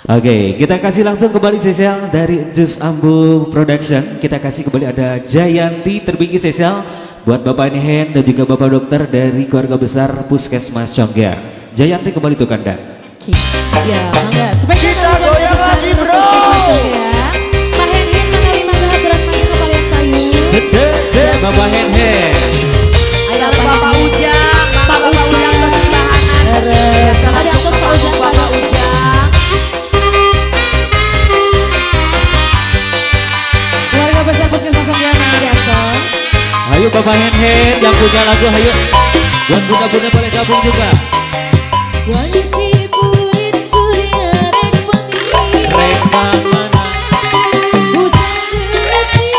Oke, kita kasih langsung kembali sesial dari Jus Ambu Production. Kita kasih kembali ada Jayanti terbinggi sesial buat Bapak Nehen dan juga Bapak Dokter dari keluarga besar Puskesmas Conggeang. Jayanti kembali tuh kanda. Ya, mangga. Spesial Kita buat goyang besar lagi, bro. Puskesmas Conggeang. Pak Henhen manawi mangga haturan mangga kepalian payun. Bapak Henhen. Ayo Pak Bapak Henhen. Ujang, Pak Bapak Ujang. Ujang tos dibahanan. Terus, Biasa ada langsung atos Pak Ujang. Bapak Ujang. Keluarga besar Puskesmas Conggeang mangga di atas. Ayo Bapak Henhen yang punya lagu ayo. Buat bunda-bunda boleh gabung juga. Wanci burit surya rek pemi. Reka mana? Hujan leutik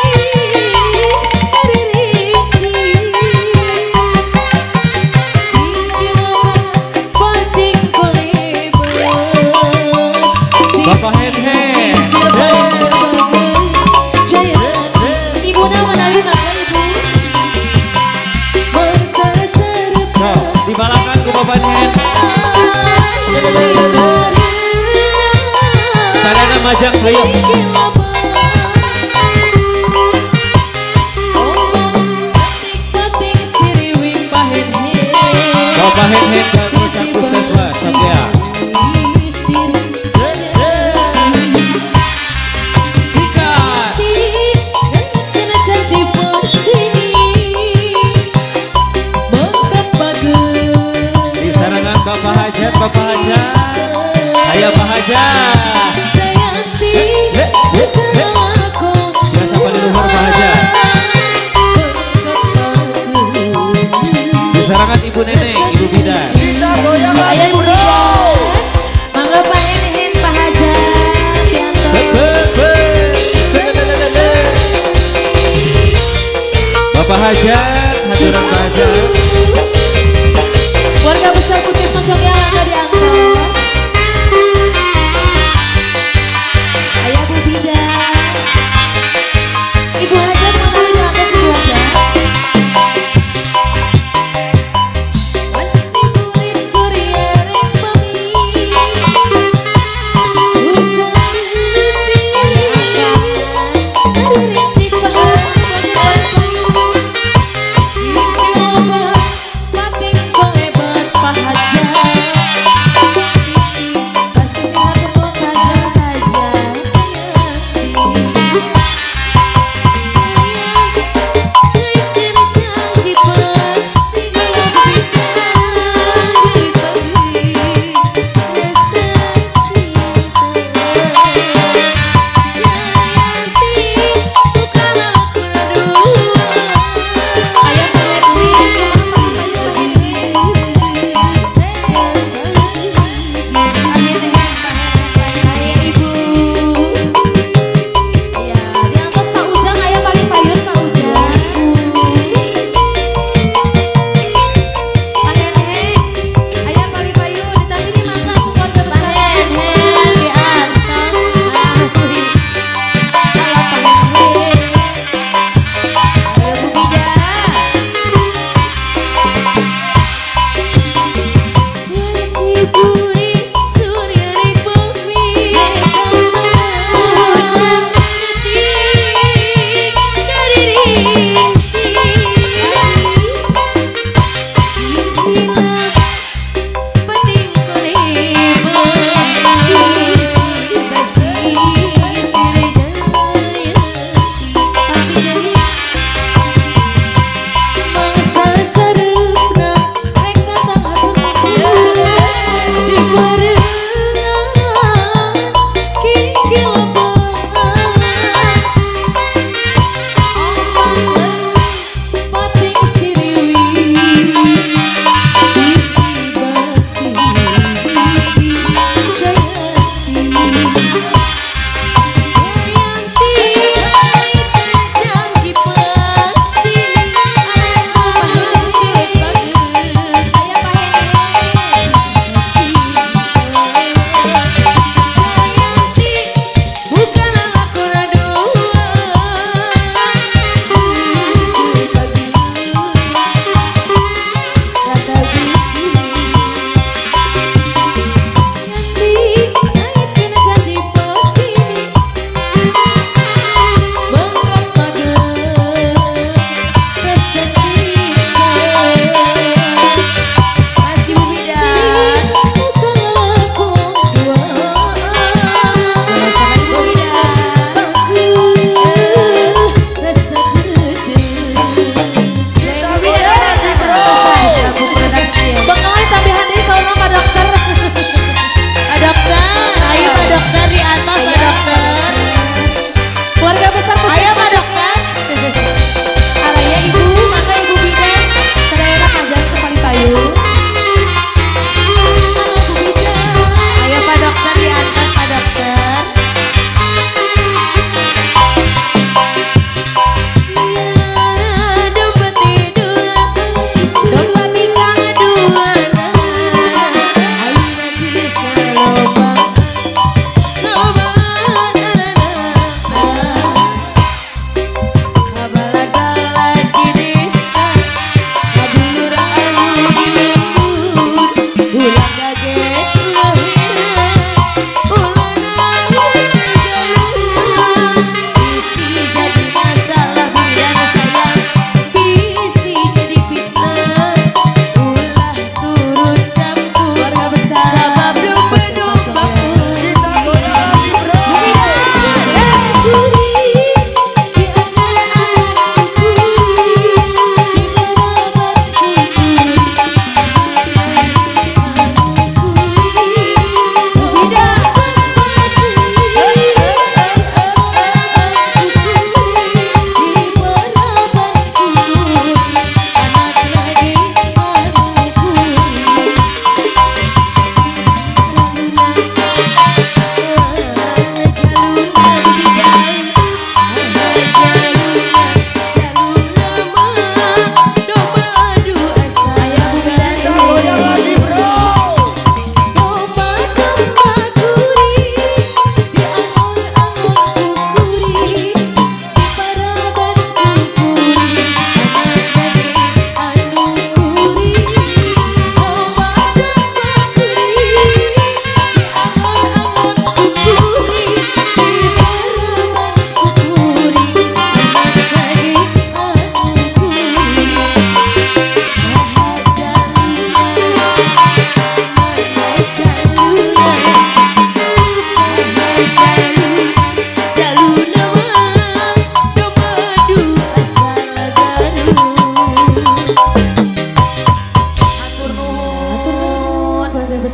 rinci. Pating kolebet. Bapak Henhen. Ibu nama manawi mangga ibu. No, dibalakan ku Bapak Henhen. Sarana majang ayo. Bapak Henhen dan Pusat Puskesmas Conggeang. Sikat. Di sarangan Bapak Hajat, Bapak Hajat. Ayo Pak Hajat. Biasa paling luhur Pak Hajat. Di sarangan Ibu Neneng, Ibu Bidan. Kita goyang lagi, bro. Mangga Pak Henhen, Pak Hajat, Yanto. Bapak Hajat, haturan Pak Hajat. Warga besar Puskesmas Conggeang mangga di atas. Ayah Bu Bidan. Ibu Hajat manawi di atas Ibu Hajat. Wanci burit surya rek pemi. Hujan leutik rinci pating kolebat Pak Hajat.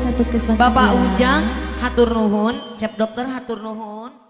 Besar Puskesmas Bapak Conggeang. Ujang hatur nuhun, Cep Dokter hatur nuhun.